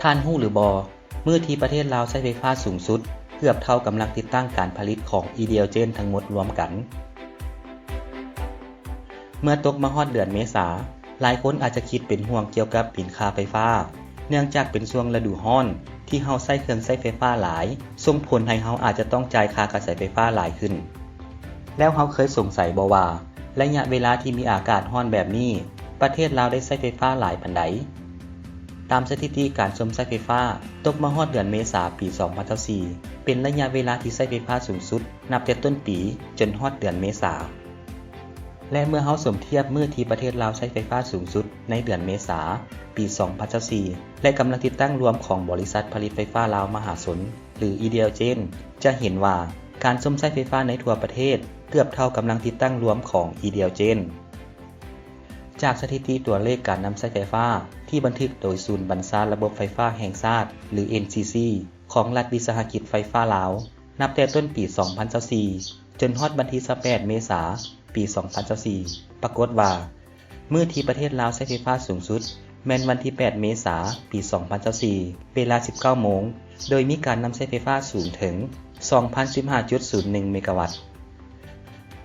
ທ່ານຮູ້ຫຼືບໍ່? ມື້ທີ່ປະເທດລາວໃຊ້ໄຟຟ້າສູງສຸດ ເກືອບເທົ່າກຳລັງຕິດຕັ້ງການຜະລິດຂອງ EDLGen ທັງໝົດລວມກັນ. ເມື່ອຕົກມາຮອດເດືອນເມສາ, ຫຼາຍຄົນອາດຈະຄິດເປັນຫ່ວງກ່ຽວກັບບິນຄ່າໄຟຟ້າ, ເນື່ອງຈາກເປັນຊ່ວງລະດູຮ້ອນ ທີ່ເຮົາໃຊ້ເຄື່ອງໃຊ້ໄຟຟ້າຫຼາຍ, ສົ່ງຜົນໃຫ້ເຮົາອາດຈະຕ້ອງຈ່າຍຄ່າກະແສໄຟຟ້າຫຼາຍຂຶ້ນ. ແລ້ວເຮົາເຄີຍສົງໄສບໍ່ວ່າ ໄລຍະເວລາທີ່ມີອາກາດຮ້ອນແບບນີ້, ປະເທດລາວໄດ້ໃຊ້ໄຟຟ້າຫຼາຍປານໃດ? ຕາມສະຖິຕິການຊົມໃຊ້ໄຟຟ້າ, ຕົກມາຮອດເດືອນເມສາປີສອງພັນຊາວສີ່ ເປັນໄລຍະເວລາທີ່ໃຊ້ໄຟຟ້າສູງສຸດ ນັບແຕ່ຕົ້ນປີຈົນຮອດເດືອນເມສາ. ແລະ ເມື່ອເຮົາສົມທຽບມື້ທີ່ປະເທດລາວໃຊ້ໄຟຟ້າສູງສຸດໃນເດືອນເມສາປີສອງພັນຊາວສີ່ ແລະ ກຳລັງຕິດຕັ້ງລວມຂອງບໍລິສັດຜະລິດໄຟຟ້າລາວມະຫາຊົນ ຫຼື EDLGen ຈະເຫັນວ່າການຊົມໃຊ້ໄຟຟ້າໃນທົ່ວປະເທດເກືອບເທົ່າກຳລັງຕິດຕັ້ງລວມຂອງ EDLGen. ຈາກສະຖິຕິຕົວເລກການນຳໃຊ້ໄຟຟ້າທີ່ບັນທຶກໂດຍສູນບັນຊາລະບົບໄຟຟ້າແຫ່ງຊາດ ຫຼື NCC ຂອງລັດວິສາຫະກິດໄຟຟ້າລາວ ນັບແຕ່ຕົ້ນປີສອງພັນຊາວສີ່ ຈົນຮອດວັນທີຊາວແປດເມສາປີສອງພັນຊາວສີ່ ປາກົດວ່າ ມື້ທີ່ປະເທດລາວໃຊ້ໄຟຟ້າສູງສຸດ ແມ່ນວັນທີແປດເມສາປີສອງພັນຊາວສີ່ ເວລາສິບເກົ້າໂມງ ໂດຍມີການນຳໃຊ້ໄຟຟ້າສູງເຖິງສອງພັນສິບຫ້າຈຸດສູນໜຶ່ງເມກາວັດ.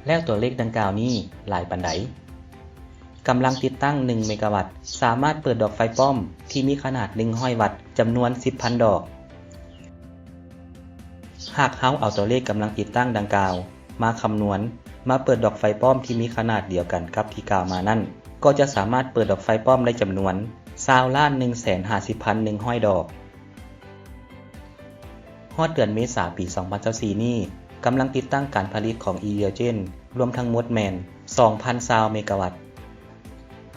ແລ້ວຕົວເລກດັ່ງກ່າວນີ້ຫຼາຍປານໃດ? ກຳລັງຕິດຕັ້ງໜຶ່ງເມກາວັດ ສາມາດເປີດດອກໄຟປ້ອມທີ່ມີຂະໜາດໜຶ່ງຮ້ອຍວັດ ຈຳນວນສິບພັນດອກ. ຫາກເຮົາເອົາຕົວເລກກຳລັງຕິດຕັ້ງດັ່ງກ່າວມາຄຳນວນ ມາເປີດດອກໄຟປ້ອມທີ່ມີຂະໜາດດຽວກັນກັບທີ່ກ່າວມານັ້ນ, ກໍຈະສາມາດເປີດດອກໄຟປ້ອມໄດ້ຈຳນວນຊາວລ້ານໜຶ່ງແສນຫ້າສິບພັນໜຶ່ງຮ້ອຍດອກ. ຮອດເດືອນເມສາປີສອງພັນຊາວສີ່ນີ້, ກຳລັງຕິດຕັ້ງການຜະລິດຂອງ EDLGen ລວມທັງໝົດແມ່ນສອງພັນຊາວເມກາວັດ.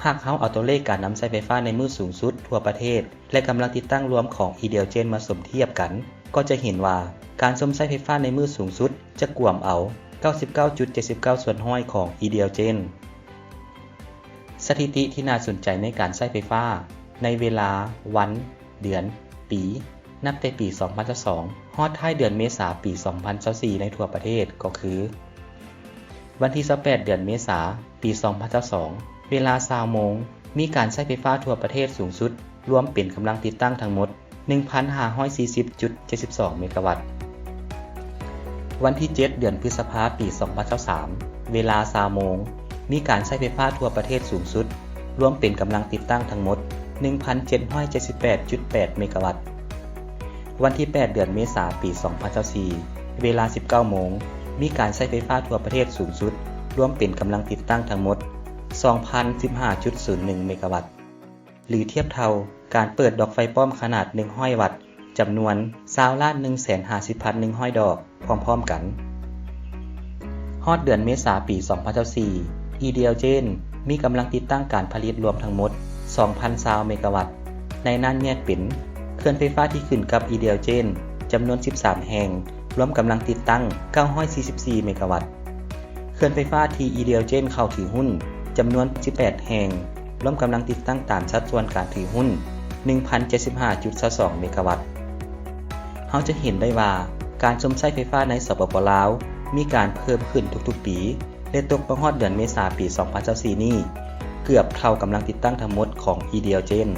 ຫາກເຮົາເອົາຕົວເລກການນຳໃຊ້ໄຟຟ້າໃນມື້ສູງສຸດທົ່ວປະເທດ ແລະ ກຳລັງຕິດຕັ້ງລວມຂອງ EDLGen ມາສົມທຽບກັນ, ກໍຈະເຫັນວ່າການຊົມໃຊ້ໄຟຟ້າໃນມື້ສູງສຸດຈະກວມເອົາເກົ້າສິບເກົ້າຈຸດເຈັດສິບເກົ້າສ່ວນຮ້ອຍຂອງ EDLGen. ສະຖິຕິທີ່ໜ້າສົນໃຈໃນການໃຊ້ໄຟຟ້າໃນເວລາວັນ, ເດືອນ, ປີ ນັບແຕ່ປີສອງພັນຊາວສອງ ຮອດທ້າຍເດືອນເມສາປີສອງພັນຊາວສີ່ໃນທົ່ວປະເທດກໍຄື ວັນທີຊາວແປດເດືອນເມສາປີສອງພັນຊາວສອງ ເວລາຊາວໂມງ ມີການໃຊ້ໄຟຟ້າທົ່ວປະເທດສູງສຸດ ລວມເປັນກຳລັງຕິດຕັ້ງທັງໝົດໜຶ່ງພັນຫ້າຮ້ອຍສີ່ສິບຈຸດເຈັດສິບສອງເມກາວັດ. ວັນທີເຈັດເດືອນພຶດສະພາປີສອງພັນຊາວສາມ ເວລາຊາວໂມງ ມີການໃຊ້ໄຟຟ້າທົ່ວປະເທດສູງສຸດ ລວມເປັນກຳລັງຕິດຕັ້ງທັງໝົດໜຶ່ງພັນເຈັດຮ້ອຍເຈັດສິບແປດຈຸດແປດເມກາວັດ. ວັນທີແປດເດືອນເມສາປີສອງພັນຊາວສີ່ ເວລາສິບເກົ້າໂມງ ມີການໃຊ້ໄຟຟ້າທົ່ວປະເທດສູງສຸດ ລວມເປັນກຳລັງຕິດຕັ້ງທັງໝົດສອງພັນສິບຫ້າຈຸດສູນໜຶ່ງເມກາວັດ ຫຼື ທຽບເທົ່າການເປີດດອກໄຟປ້ອມຂະໜາດໜຶ່ງຮ້ອຍວັດ ຈຳນວນຊາວລ້ານໜຶ່ງແສນຫ້າສິບພັນໜຶ່ງຮ້ອຍດອກ ພ້ອມໆກັນ. ຮອດເດືອນເມສາປີສອງພັນຊາວສີ່ EDLGen ມີກຳລັງຕິດຕັ້ງການຜະລິດລວມທັງໝົດສອງພັນຊາວເມກາວັດ, ໃນນັ້ນແຍກເປັນເຂື່ອນໄຟຟ້າທີ່ຂຶ້ນກັບ EDLGen ຈຳນວນສິບສາມແຫ່ງ ລວມກຳລັງຕິດຕັ້ງເກົ້າຮ້ອຍສີ່ສິບສີ່ເມກາວັດ, ເຂື່ອນໄຟຟ້າທີ່ EDLGen ເຂົ້າຖືຫຸ້ນຈຳນວນສິບແປດແຫ່ງ ລວມກຳລັງຕິດຕັ້ງຕາມສັດສ່ວນການຖືຫຸ້ນໜຶ່ງພັນເຈັດສິບຫ້າຈຸດຊາວສອງເມກາວັດ. ເຮົາຈະເຫັນໄດ້ວ່າ ການຊົມໃຊ້ໄຟຟ້າໃນ ສປປ ລາວ ມີການເພີ່ມຂຶ້ນທຸກໆປີ ແລະ ຕົກມາຮອດເດືອນເມສາປີສອງພັນຊາວສີ່ນີ້ ເກືອບເທົ່າກຳລັງຕິດຕັ້ງທັງໝົດຂອງ EDLGen.